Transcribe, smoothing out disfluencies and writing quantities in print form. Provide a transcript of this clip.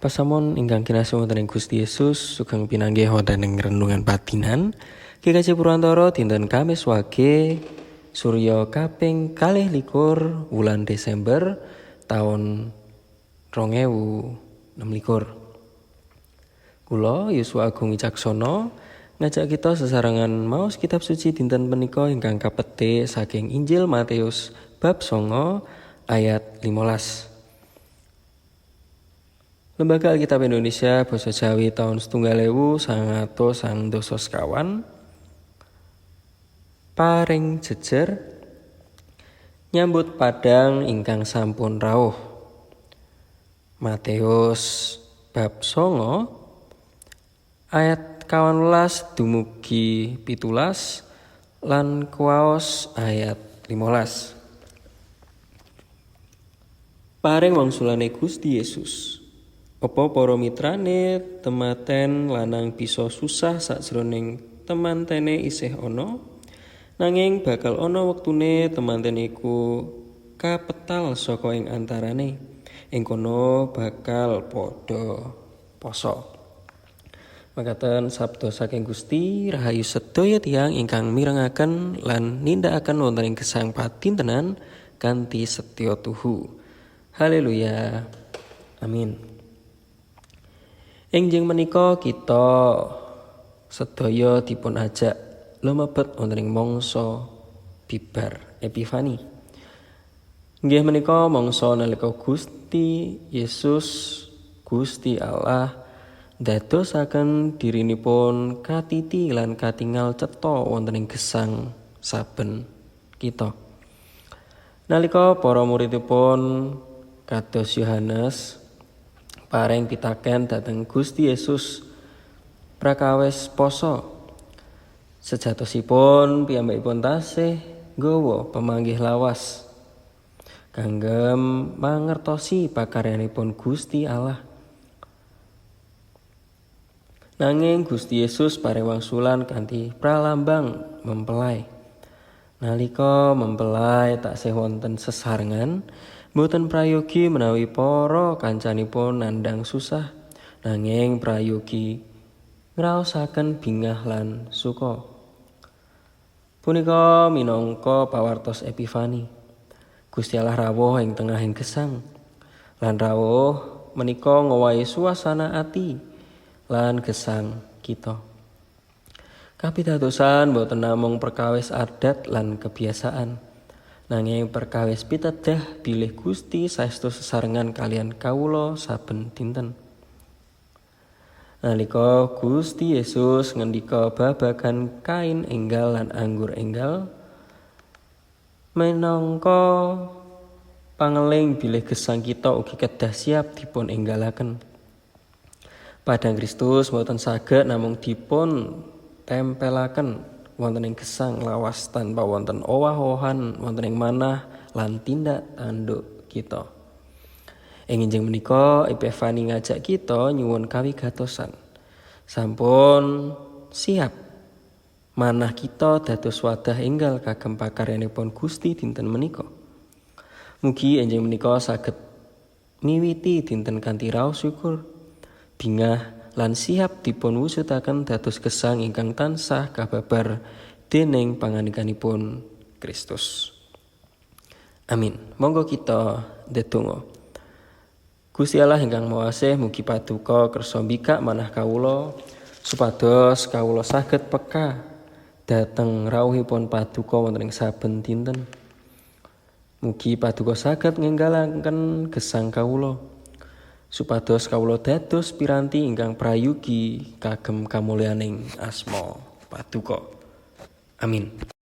Pasamon ingkang kinasih wonten ing Gusti Yesus, sugeng pinanggih wonten ing renungan patinan GKJ Purwantara dinten Kamis Wage Surya kaping 22 wulan Desember taun 2026. Kula Yosua Agung Wicaksono ngajak kita sesarengan maos kitab suci dinten punika ingkang kapetik saking Injil Matius bab 9 ayat 15. Lembaga Alkitab Indonesia Basa Jawi tahun 1995 paring jejer nyambut padang ingkang sampun rawuh. Matius bab 9 ayat 18 dumugi 17 lan kuwaos ayat 15. Paring wangsulane Gusti Yesus. Apa para mitrane tematen lanang bisa susah sakjroning temantene isih ana? Nanging bakal ana wektune temanten iku kapetal saka ing antarane. Ing kono bakal padha poso. Makaten sabda saking Gusti, rahayu sedaya tiyang ingkang mirengaken lan nindakaken wonten ing gesang padintenan kanthi setya tuhu. Haleluya. Amin. Enjing menika kita sedaya dipun ajak lumebet wonten ing mangsa bibar Epifani. Nggih menika mangsa nalika Gusti Yesus, Gusti Allah, dadosaken dirinipun katiti lan katingal cetha wonten ing gesang saben kita. Nalika para muridipun kados Yohanes paring pitaken dhateng Gusti Yesus prakawis poso, sejatosipun piyambakipun tasih nggawa pemanggih lawas kanggem mangertosi pakaryanipun Gusti Allah. Nanging Gusti Yesus paring wangsulan kanthi pralambang mempelai. Nalika mempelai taksih wonten sesarengan, boten prayogi menawi para kancanipun nandhang susah, nanging prayogi ngraosaken bingah lan suka. Punika minangka pawartos Epifani. Gusti Allah rawuh ing tengahing gesang. Lan rawuh menika ngowahi suasana ati lan gesang kita. Kapitadosan boten namung perkawis adat lan kebiasaan, nanging perkawis pitedah bilih Gusti saestu sesarengan kaliyan kawula saben dinten. Nalika Gusti Yesus ngendika babagan kain enggal lan anggur enggal, minangka pangeling bilih gesang kita ugi kedah siap dipun enggalaken. Padang Kristus boten saged namung dipun tempelaken wonten ing gesang lawas tanpa wonten owah-owahan wonten ing manah lan tindak tanduk kita. Ing enjing menika Epifani ngajak kita nyuwun kawigatosan. Sampun siap manah kita dados wadah enggal kagem pakaryanipun Gusti dinten menika. Mugi enjing menika saged miwiti dinten kanthi raos syukur, bingah lan siap dipun wujudaken dados gesang ingkang tansah kababar dening pangandikanipun Kristus. Amin. Monggo kita ndedonga. Gusti Allah ingkang Maha Asih, mugi paduka kersa mbikak manah kawula supados kawula saged peka dhateng rawuhipun paduka wonten ing saben dinten. Mugi paduka saged ngenggalaken gesang kawula supados kawula dados piranti ingkang prayogi kagem kamulyaning asma paduka. Amin.